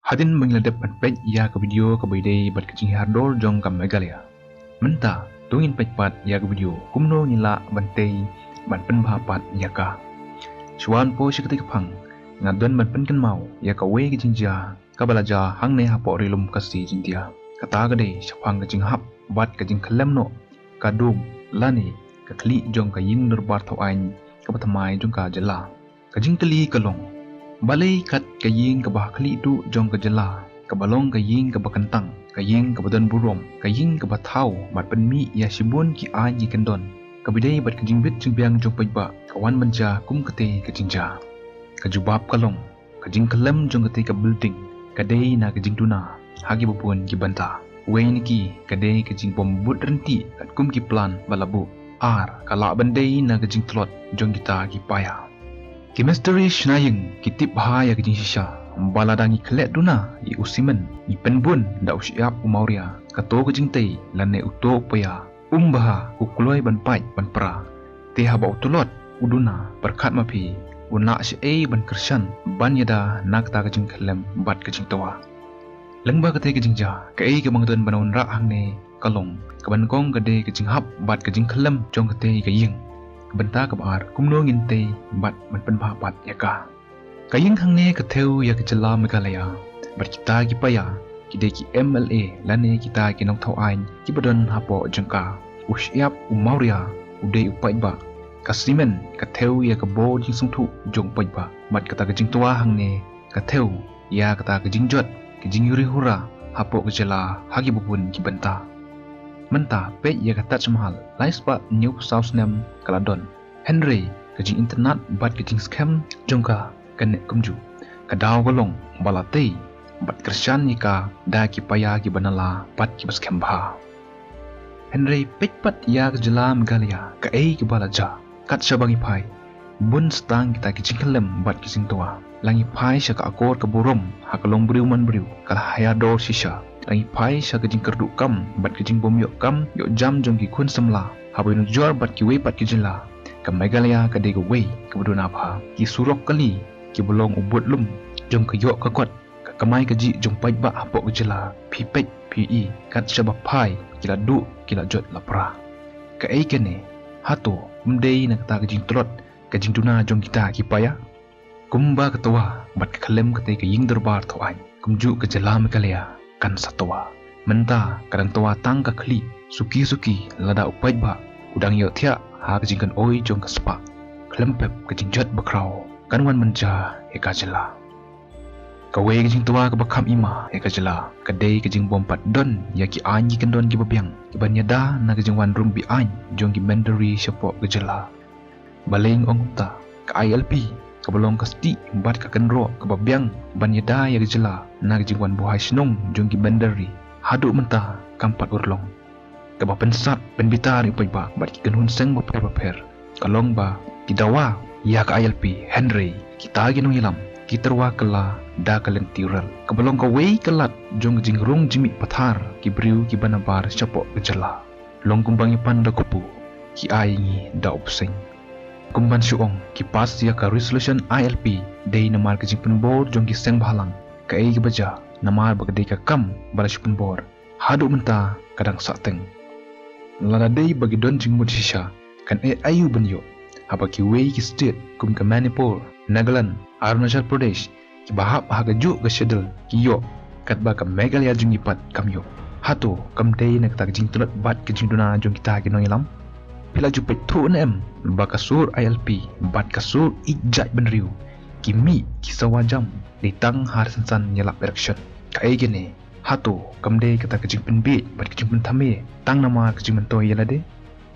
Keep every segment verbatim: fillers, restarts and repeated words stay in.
Hadien ba ngi la dep ban peit ïa ka video kaba ïadei bad ka jinghiar dor jong ka Meghalaya, mynta to ngin peit pat ïa ka video kumno ngi lah ban tei ban pynbha pat ïa ka. Shuwa ban poi sha katei ka phang, nga don ban pynkynmaw ïa kawei ka jingjia kaba la jia hangne hapoh Ri Lum Khasi Jaintia. Kata ka dei shaphang ka jinghap bad ka jingkhyllem noh ka dum lane ka khlieh jong ka ïing dorbar thaw aiñ kaba thymmai jong ka jylla. Ka jingkylli ka long, balei kat ka ïing kaba ha khlieh duh jong ka jylla, kaba long ka ïing kaba kyntang, ka ïing kaba don burom, ka ïing kaba thaw bad pynmih ïa shibun ki aiñ ki kyndon, kaba ïadei bad ka jingbit jingbiang jong paidbah, ka wan ban jia kum katei ka jingjia? Ka jubab ka long, ka jingkhyllem jong katei ka building ka dei na ka jingduna ha kiba bun ki bynta. Wei na ki ka dei ka jingbym bud ryntih katkum ki plan ba la buh. Ar, ka lah ban dei na ka jingtlot jong kita ki paia. Ki mistri shna ïing ki tip bha ïa ka jingshisha ba lada ngi khleh duna ïa u simen, ngi pynbun da u shyiap u mawria, kato ka jingtei lane uto u paia um bha, u kloi ban pait ban pra. Te haba u tlot u duna, pyrkhat ma phi un lah shaei ban kyrshan ban ïada na kata ka jingkhyllem bad ka jingtwa? Lyngba katei ka jingjia, kaei kaba nga don ban wanrah hangne ka long ka ban kong ka dei ka jinghap bad ka jingkhyllem jong katei ka ïing. Ka bynta kaba ar, kumno ngin tei bad ban pynbha pat ïa ka. Ka ïing hangne ka thew ïa ka jylla Meghalaya bad kita ki paia ki dei ki M L A lane kita ki nongthaw aiñ kiba don hapoh jong ka. U shyiap u mawria u dei u paidbah. Ka simen ka thew ïa ka bor jingsngewthuh jong u paidbah bad kata ka jingtwa hangne ka thew ïa kata ka jingjot ka jingïurihura hapoh ka jylla ha kiba bun ki bynta. Mynta peit ïa ka Taj Mahal, lai spah hynñiew phew saw snem ka la don. Hynrei ka jingitynnad bad ka jingskhem jong ka ka neh kumjuh. Ka daw ka long ba la tei bad kyrshan ïa ka da ki paia kiba nala bad kiba skhem bha. Hynrei peit pat ïa ka jylla Meghalaya, kaei kaba la jia. Kat shaba ngi phai, bun stang kita ki jingkhyllem bad ki jingtwa. La ngi phai sha ka akor ka burom ha ka longbriew manbriew, ka la hiar dor shisha. La ngi phai sha ka jingkyrduh kam bad ka jingbym ïoh kam ïoh jam jong ki khun samla. Haba ïanujor bad kiwei pat ki jylla, ka Meghalaya ka dei kawei kaba duna bha. Ki surok kali kiba long u budlum jong ka ïoh ka kot, ka kamai kajih jong paidbah hapoh ka jylla. Phi peit phi i, kat shaba phai ki la duh ki la jot la pra. Kaei kane? Hato ym dei na kata ka jingtlot ka jingduna jong kita ki paia? Kumba ka twa bad ka khyllem katei ka ïing dorbar thaw aiñ, kumjuh ka jylla Meghalaya kan sa twa. Mynta ka dang twa tang ka khlieh suki suki lada u paidbah u dang ïohthiah ha ka jingkynoi jong ka spah. Khlem pep ka jingjot bakhraw kan wan mynjur ïa ka jylla. Kawei ka jingtwa kaba kham i ma ïa ka jylla ka dei ka jingbym pat don ïa ki aiñ ki kyndon kiba biang kiban ïada na ka jingwan rung be-aiñ jong ki mynder ri shapoh ka jylla. Balei nga ong kumta? Ka I L P kaba long ka stieh bad ka kynroh kaba biang ban ïada ïa ka jylla na ka jingwan buhai shnong jong ki mynder ri, haduh mynta kam pat urlong. Kaba pynsat pynbitar ïa u paidbah bad ki kynhun seng bapher bapher ka long ba ki dawa ïa ka I L P, hynrei kita ki nongïalam ki tyrwa kylla da ka lynti rel, kaba long kawei ka lad jong ka jingrung jingmih pathar ki briew kiba nabar shapoh ka jylla. Long kumba ngi pan da kpu, ki ai ngi da u bseiñ. Kumban shu ong, ki pass ïa ka resolution I L P dei namar ka jingpynbor jong ki seng bhalang. Kaei kaba jia? Namar ba ka dei ka kam ba la shu pynbor, haduh mynta ka dang sahteng. Lada dei ba ki don jingmut shisha, kan eh aïu ban ïoh, haba kiwei ki state kum ka Manipur, Nagaland, Arunachal Pradesh, kiba hap ha kajuh ka schedule ki ïoh, katba ka Meghalaya jong ngi pat kam ïoh? Hato kam dei na kata ka jingtlot bad ka jingduna jong kita ki nongïalam? Phi la ju peit thuh ne em ba ka sur I L P bad ka sur ïeit jaitbynriew ki mih ki sawa jam dei tang ha ryngkat san ïalap election? Kaei kane? Hato kam dei kata ka jingpynbiej bad ka jingpynthame tang namar ka jingmyntoi ïa lade?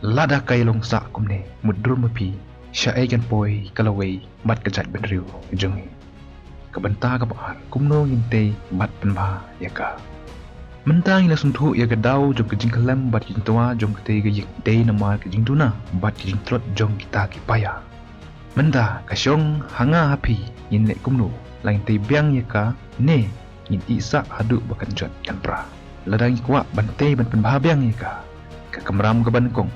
Lada ka ïalong sah kumne, mutdur ma phi, shaei kan poi ka lawei bad ka jaitbynriew jong ngi? Ka bynta kaba ar, kumno ngin tei bad pynbha ïa ka? Mynta ngi la sngewthuh ïa ka daw jong ka jingkhyllem bad ka jingtwa jong katei ka ïing, dei namar ka jingduna bad ka jingtlot jong kita ki paia. Mynta ka shong ha nga ha phi, ngin leh kumno? La ngin tei biang ïa ka ne ngin ïeh sah haduh ba kan jot kan pra? Lada ngi kwah ban tei ban pynbha biang ïa ka, ka kamram kaba nyngkong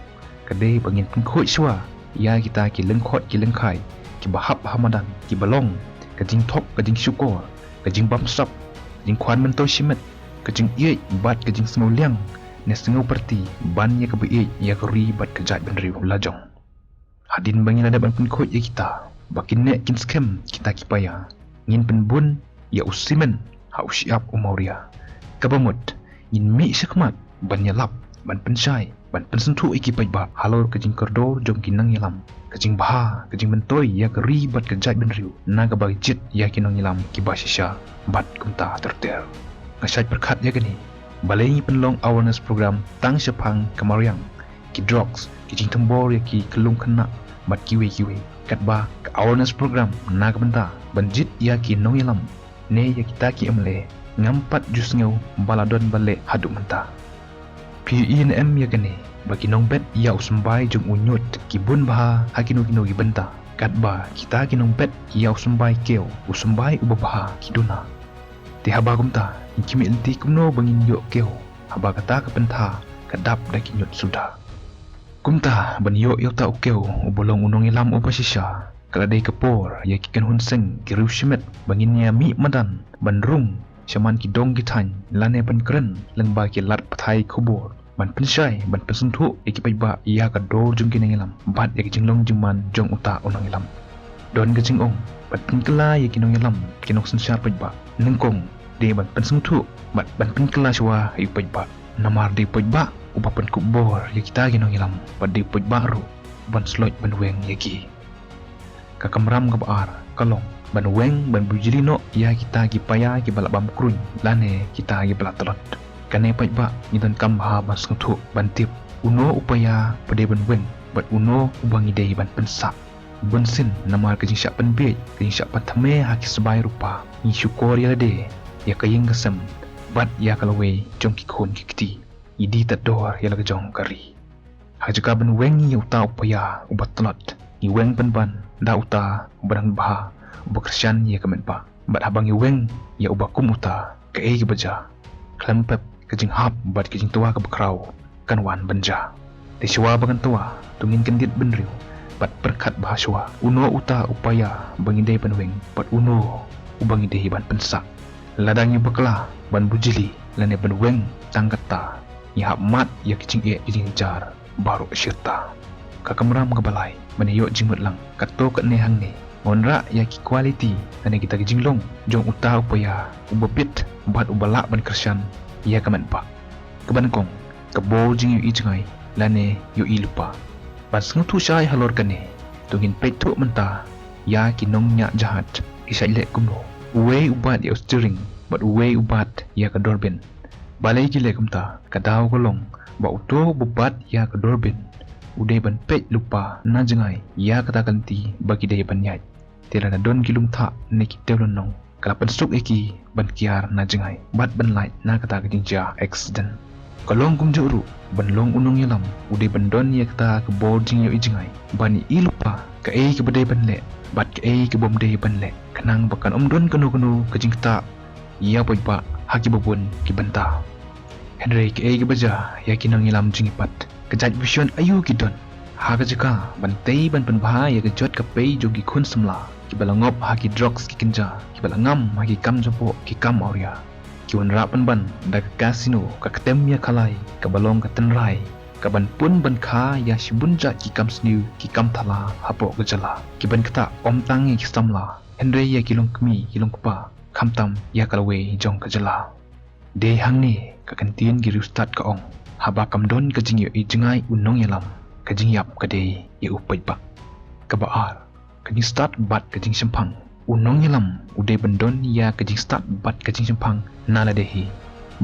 ka dei ba ngin pynkhuid shuwa ïa kita ki lyngkhot ki lyngkhai kiba hap ha madan, kiba long ka jingthok, ka jingshukor, ka jingbamsap, jingkhwan myntoi shimet, ka jingïeit bad ka jingsngewliang ne sngewpyrti ban ïa kaba ïeit ïa ka ri bad ka jaitbynriew lajong. Hadien ba ngi la dep ban pynkhuid ïa kita ba kin neh kin skhem kita ki paia, ngin pynbun ïa u simen ha u shyiap u mawria. Kaba mut ngin mih shakhmat ban ïalap, ban pynshai, ban pynsngewthuh ïa ki paidbah halor ka jingkordor jong ki nongïalam, ka jingbha, ka jingmyntoi ïa ka ri bad ka jaitbynriew na kaba jied ïa ki nongïalam kiba shisha bad kumta ter ter. Nga shait pyrkhat ïa kane, balei ngi pynlong awareness program tang shaphang ka mariang, ki drugs, ki jingthombor ïa ki khyllung khynnah bad kiwei kiwei. Katba ka awareness program na ka bynta ban jied ïa ki nongïalam ne ïa kita ki M L A ngam pat ju sngew ba la don ba leh haduh mynta. Phi ïohi ne em ïa kane, ba ki nongbet ïa u symbai jong u ñiut ki bun bha ha kino kino ki bynta, katba kita ki nongbet ïa u symbai kiew, u symbai uba bha, ki duna. Te haba kumta, ngin khmih lynti kumno ba ngin ïoh kiew haba kata ka pyntha ka dap da ki ñiut suda? Kumta ban ïoh ïa uta u kiew uba long u nongïalam uba shisha, ka la dei ka por ïa ki kynhun seng, ki riewshimet ba ngin ïa mih madan ban rung shaman ki dong ki thaiñ lane ban kren lyngba ki lad pathai khubor, ban pynshai, ban pynsngewthuh ïa ki paidbah ïa ka dor jong ki nongïalam bad ïa ka jinglong jingman jong uta u nongïalam. Don ka jingong ban pynkylla ïa ki nongïalam, ki nongsynshar paidbah, nyngkong dei ban pynsngewthuh bad ban pynkylla shuwa ïa u paidbah. Namar dei u paidbah uba pynkup bor ïa kita ki nongïalam bad dei u paidbah ruh ban sloit ban weng ïa ki. Ka kamram kaba ar ka long ban weng, ban bujli noh ïa kita ki paia kiba la bam kruiñ lane kita kiba la tlot. Kane paidbah ngi donkam bha ban sngewthuh, ban tip uno u paia ba dei ban weng bad uno uba ngi dei ban pynsah. Bunsien namar ka jingshah pynbiej, ka jingshah pynthymmai ha ki sbai rupa, ngi shukor ïa lade, ïa ka ïing ka sem bad ïa ka lawei jong ki khun ki kti. Ngi die tad dor ïa la ka jong ka ri. Ha ka jaka ban weng ïa uta u paia uba tlot, ngi weng pynban da uta uba dang bha, uba kyrshan ïa ka met ba. Bad haba ngi weng ïa uba kum uta, kaei kaba jia? Khlem pep, ka jinghap bad ka jingtwa kaba khraw kan wan ban jia. Te shuwa ba kan twa, to ngin kyndit bynriew bad pyrkhat bha shuwa, uno uta u paia ba ngi dei ban weng bad uno uba ngi dei ban pynsah. Lada ngi bakla ban bujli lane ban weng tang katta, ngi hap mad ïa ki jingeh ki jingjar baroh shirta. Ka kamram kaba lai ban ïoh jingmut lang, kato katne hangne, ngan wanrah ïa ki quality lane kita ki jinglong jong uta u paia uba bit bad uba lah ban kyrshan ïa ka met ba. Kaba nyngkong, ka bor jingïohi jngai lane ïohi lypa. Ban sngewthuh shai halor kane, to ngin peit thuh mynta ïa ki nongñiah jahaj ki shait leh kumno. Uwei u bat ïa u steering bad uwei u bat ïa ka durbin. Balei ki leh kumta? Ka daw ka long ba uto uba bat ïa ka durbin u dei ban peit lypa na jngai ïa kata ka lynti ba ki dei ban ïaid. Te lada don ki lum thah ne ki tewlynnong, ka la pynsuk ïa ki ban kiar na jngai bad ban lait na kata ka jingjia accident. Ka long kumjuh ruh ban long u nongïalam, u dei ban don ïa kata ka bor jingïohi jngai ban ïohi lypa kaei kaba dei ban leh bad kaei kaba ym dei ban leh, khnang ba kan ym don kano kano ka jingktah ïa paidbah ha kiba bun ki bynta. Hynrei kaei kaba jia ïa ki nongïalam jingïapat? Ka jait vision aïu ki don? Ha ka jaka ban tei ban pynbha ïa ka jot ka pei jong ki khun samla kiba la ngop ha ki drugs ki kynja, kiba la ngam ha ki kam jongpop ki kam awria, ki wanrah pynban da ka casino, ka ktem ïa ka lai kaba long ka tynrai kaban pun ban kha ïa shibun jait ki kam sniew ki kam thala hapoh ka jylla, kiban ktah ym tang ïa ki samla hynrei ïa ki longkmie ki longkpa, khamtam ïa ka lawei jong ka jylla. Dei hangne ka kyntien ki riewstad ka ong, haba kam don ka jingïohi jngai u nongïalam, ka jingïap ka dei ïa u paidbah. Kaba ar, ka jingstad bad ka jingshemphang. U nongïalam u dei ban don ïa ka jingstad bad ka jingshemphang na lade hi.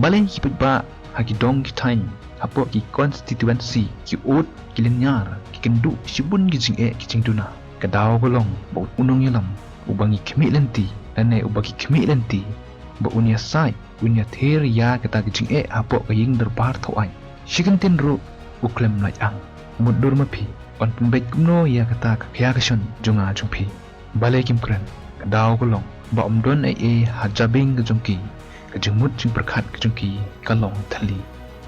Balei ki paidbah ha ki dong ki thaiñ, hapoh ki constituency, ki ud ki lynñiar ki kynduh shibun ki jingeh ki jingduna? Ka daw ka long ba u nongïalam uba ngi khmih lynti lane uba ki khmih lynti ba un ïasaid, un ïathir ïa kata ka jingeh hapoh ka ïing dorbar thaw aiñ. Shi kyntien ruh u khlem lait ang. Mutdur ma phi, yn pynbeit kumno ïa kata ka khia ka shon jong nga jong phi? Balei kim kren? Ka daw ka long ba ym don ei ei ha jabieng ka jong ki, ka jingmut jingpyrkhat ka jong ki ka long thylli.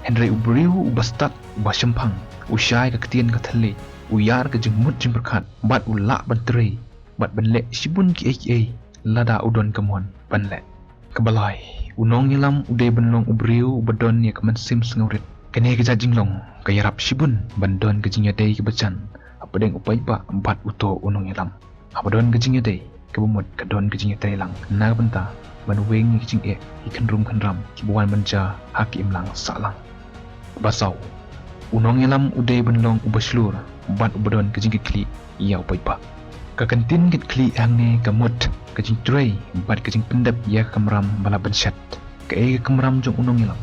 Hynrei u briew uba stad, uba shemphang, u shai ka ktien ka thylli, u ïar ka jingmut jingpyrkhat bad u lah ban trei bad ban leh shibun kiei kiei lada u don ka mon ban leh. Kaba lai, U nongïalam u dei ban long u briew uba don ïa ka mynsiem sngewrit. Kane ka jait jinglong ka ïarap shibun ban don ka jingïadei kaba jan hapdeng u paidbah bad uto u nongïalam. Haba don ka jingïadei kaba mut ka don ka jingïatreilang na ka bynta ban weng ïa ki jingeh, ki khynrum khynram kiba wan ban jia ha ka imlang sahlang. Kaba saw, u nongïalam u dei ban long uba shlur bad uba don ka jingkitkhlieh ïa u paidbah. Ka kyntien kit khlieh hangne ka mut ka jingtrei bad ka jingpyndep ïa ka kamram ba la bynshet. Kaei ka kamram jong u nongïalam?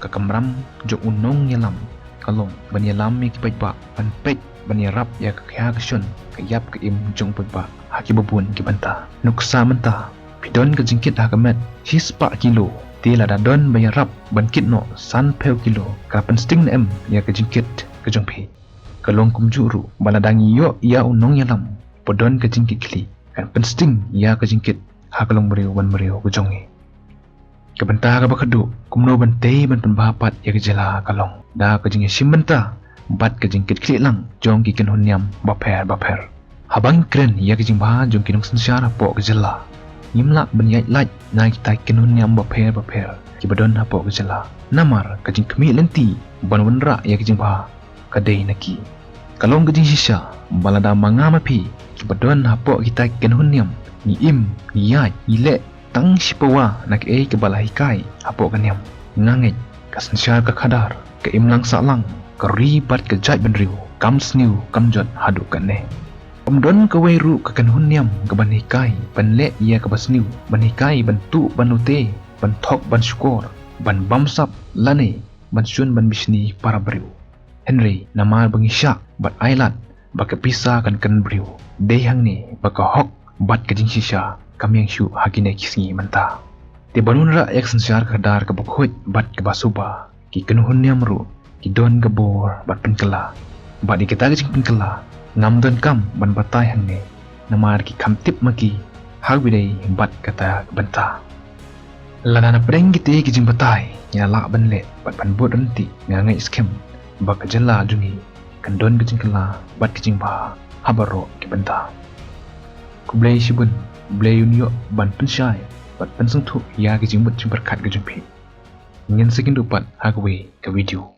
Ka kamram jong u nongïalam ka long ban ïalam ïa ki paidbah, ban peit, ban ïarap ïa ka khia ka shon, ka ïap ka im jong u paidbah ha kiba bun ki bynta. Nuksa mynta, phi don ka jingkit ha ka met shispah kilo, te lada don ba ïarap ban kit noh sanphew kilo, ka la pynsting ne em ïa ka jingkit ka jong phi? Ka long kumjuh ruh ba lada ngi ïoh ïa u nongïalam ba don ka jingkitkhlieh, kan pynsting ïa ka jingkit ha ka longbriew ban briew ka jong ngi. Ka bynta kaba khatduh, kumno ban tei ban pynbha pat ïa ka jylla ka long da ka jingïashim bynta bad ka jingkitkhlieh lang jong ki kynhun niam bapher bapher. Haba ngi kren ïa ka jingbha jong ki nongsynshar hapoh ka jylla, ngim lah ban ïaid lait na kita ki kynhun niam bapher bapher kiba don hapoh ka jylla. Namar ka jingkhmih lynti ban wanrah ïa ka jingbha ka dei na ki. Ka long ka jingshisha ba lada ma nga ma phi kiba don hapoh kita ki kynhun niam ngi im, ngi ïaid, ngi leh tang shipawa na kaei kaba la hikai hapoh ka niam, nga ngeit ka synshar ka khadar, ka imlang sahlang, ka ri bad ka jaitbynriew kam sniew kam jot haduh katne. Kam don kawei ruh ka kynhun niam kaban hikai ban leh ïa kaba sniew, ban hikai ban tuh ban lute, ban thok ban shukor, ban bamsap lane ban shun ban bishni para briew. Hynrei namar ba ngi shah bad ai lad ba ka pisa kan kren briew, dei hangne ba ka hok bad ka jingshisha kam ïeng shuh ha kine ki sngi mynta. Te ban wanrah ïa ka synshar ka khadar kaba khuid bad kaba suba, ki kynhun niam ruh ki don ka bor ban pynkylla. Bad ïa kata ka jingpynkylla ngam donkam ban batai hangne, namar ki kham tip ma ki ha kaba ïadei bad kata ka bynta. Lada na pdeng kite ki jingbatai ngi la lah ban leh bad ban bud ryntih, nga ngeit skhem ba ka jylla jong ngi kan don ka jingkylla bad ka jingbha ha baroh ki bynta. Khublei shibun, Blei un ïoh ban pynshai bad pynsngewthuh ïa ki jingmut jingpyrkhat ka jong phi. Ngin sa ïakynduh pat ha kawei ka video.